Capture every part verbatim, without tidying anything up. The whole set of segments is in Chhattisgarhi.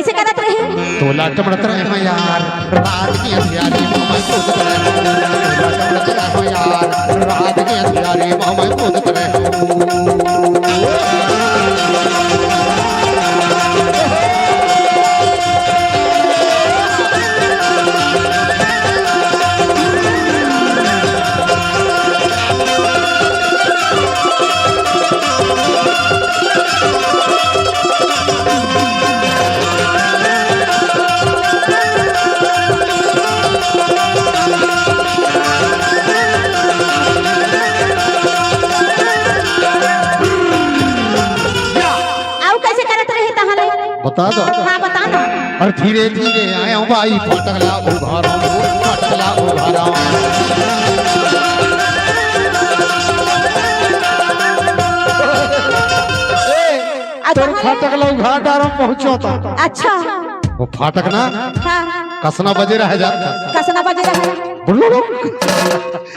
कइसे करत रहे? तोला टमड़त रहे हो यार, रात के अंधियारी म मैं खोजत रहे। तोला टमड़त रहे हो यार, रात के अंधियारी म मैं खोजत रहे। अउ कइसे करत रहे तहाँ ले? बता दो। हाँ, बता ना। अरे धीरे धीरे आयो बाई, फटकला उघारो, फटकला उघारो। ए, अच्छा, तोर हाँ। फटकला उघार डारो पहुँचो तो। अच्छा। वो फाटक ना हाँ। कसना बजे रह जात। कसना बजे रह। बुल्लू।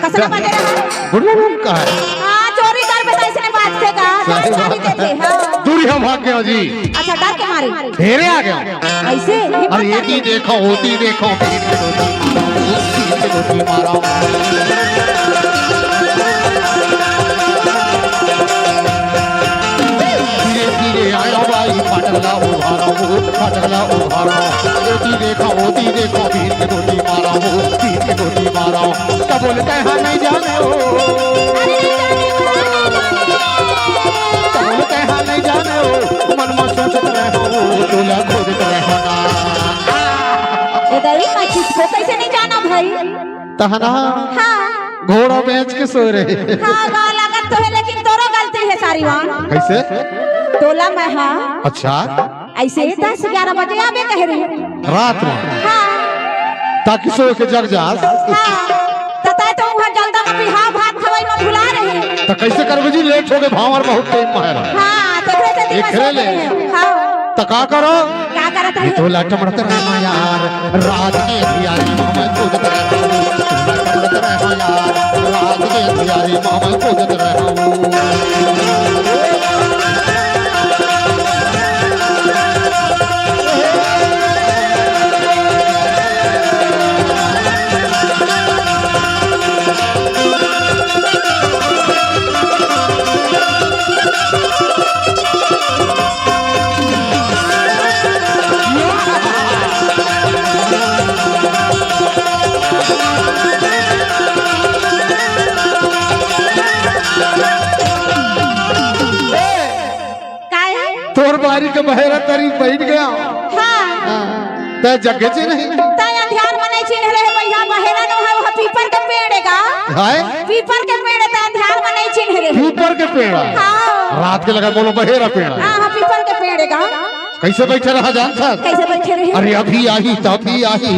कसना बजे रहा? बुढ़िया लोग का है? हाँ, चोरी करबे त अइसने बाजथे का, सही बात। गाली देथे, हाँ। दूर हम भाग गए जी। अच्छा, डर के मारे? ढेरे आ गया। अइसे? हिम्मत अरे, ये करके। ती देखो, वो ती देखो, तीन के दो ती, तीन के दो ती मारा। धीरे धीरे आया बाई, फाटकला उघारा हो, फाटकला उघारा। ओ ती देखो, ओ ती देखो, तीन के दो ती मारा हो, तीन के दो ती मारा। त बोलते हैं नहीं जाने हो। अरे नहीं जाने हो, नहीं जाने हो। त बोलते हैं नहीं जाने हो। मन में सोचत रहे हो, तोला खोजत रहे हो ना। ए दाई, मैं किसको कैसे नहीं जाना भाई? तहना हाँ। घोड़ा बेच के सो रहे। हाँ, गा लागत तो है, लेकिन तोरो गलती है सारी वहाँ। कैसे? तोला मैं हाँ। अच्छा। अइसे दस ग्यारह बजे आबे कहे रहे। रात में? हाँ। ताकि सो के जग जास। हाँ। त तैं तो उहाँ जलदा में बिहाव भात खवई में भुला रहे। त कइसे करबे जी, लेट होगे, भांवर बहुत टाइम में है। हाँ, त एकरे से दिमाग एकरे ले। सोच रहे हैं। हाँ। त का करो? का करत ये रहे? तोला टमड़त रहे यार, रात के अंधियारी में मैं खोजत रहे। तोला टमड़त रहे यार, रात के अंधियारी में मैं खोजत रहे। काहे? तोर बारी के बहेरा तरी बैठ गया। हाँ। हाँ। तैं जगे चे नहीं। तैं अंधियार में नहीं चिन्ह रहे भैया, बहेरा नो है, वह पीपर के पेड़ है का? हाय? पीपर के पेड़ है, तैं अंधियार में नहीं चिन्ह रहे। पीपर के पेड़ है? हाँ। रात के लगा बोलो बहेरा पेड़ है। हाँ, हाँ, पीपर के पेड़ है का? कैसे बैठे रहा जानत हस? कैसे बैठे रहे? अरे अभी आही, तभी आही।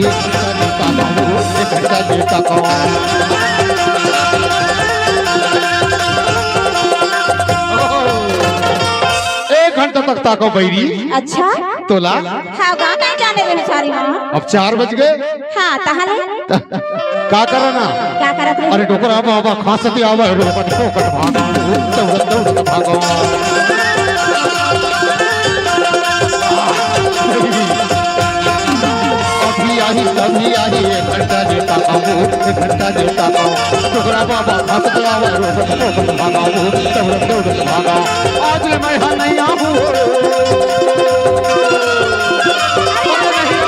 एक घंटा तक ताको बैरी। अच्छा। तोला। हाँ, गा नहीं जाने रहे सारी माँ। अब चार बज गए। हाँ, तहाँ ले। का करना? का करत रहे? अरे डोकरा बाबा खांसत आवे, रोकत टोकत भागा, दौड़त दौड़त भागा। अभी आही, तभी आही, एक घंटा देता कहूँ, एक घंटा देता कहूँ। डोकरा बाबा खांसत आवे, रोकत टोकत भागा, दौड़त दौड़त भागा। आज मैं यहाँ नहीं आऊँ। नहीं आना है।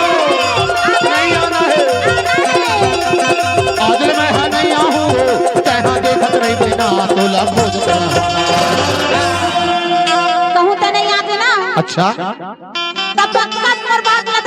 आज मैं हाँ नहीं आहूँ, तैं हाँ देखत रहिबे ना, तोला खोजत रहूँ। कहूँ त नहीं आबे ना। अच्छा। तब पक्का मोर बात ल